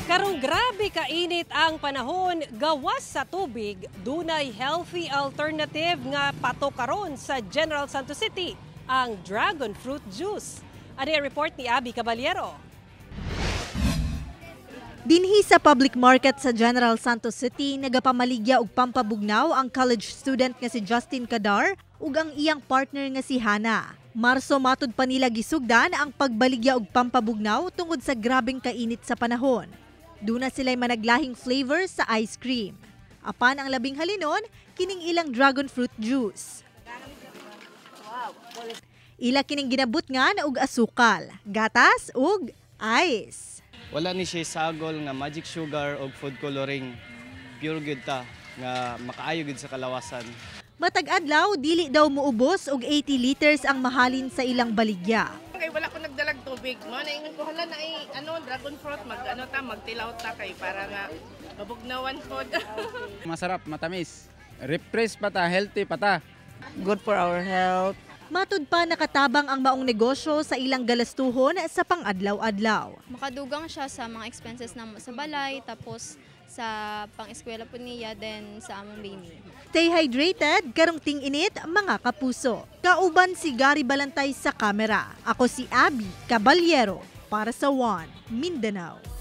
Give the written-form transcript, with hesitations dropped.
Karong grabe kainit ang panahon, gawas sa tubig, dunay healthy alternative nga patok karon sa General Santos City, ang dragon fruit juice. Ani ang report ni Abby Caballero. Dinhi sa public market sa General Santos City, nagapamaligya og pampabugnaw ang college student nga si Justin Kadar ug ang iyang partner nga si Hana. Marso matud pa nila gisugdan ang pagbaligya og pampabugnaw tungod sa grabeng kainit sa panahon. Duna sila'y managlahing flavor sa ice cream. Apan ang labing halinon, kining ilang dragon fruit juice. Ila kining ginabutngan og asukal, gatas ug ice. Wala ni siya sagol nga magic sugar o food coloring. Pure gyud ta nga makaayo gyud sa kalawasan. Matag adlaw, dili daw muubos og 80 liters ang mahalin sa ilang baligya. Kay wala ko nagdalag tubig. Mo na ingon ko, hala na ay ano, dragon fruit, mag ano ta, magtilaw ta kay para nga mabugnawan pod. Masarap, matamis. Refresh pa ta, healthy pa ta. Good for our health. Matud pa, nakatabang ang maong negosyo sa ilang galastuhon sa pangadlaw-adlaw. Makadugang siya sa mga expenses na sa balay, tapos sa pang-eskwela po niya, then sa among baby. Stay hydrated karong ting-init, mga kapuso. Kauban si Gary Balantay sa kamera. Ako si Abby Caballero para sa One Mindanao.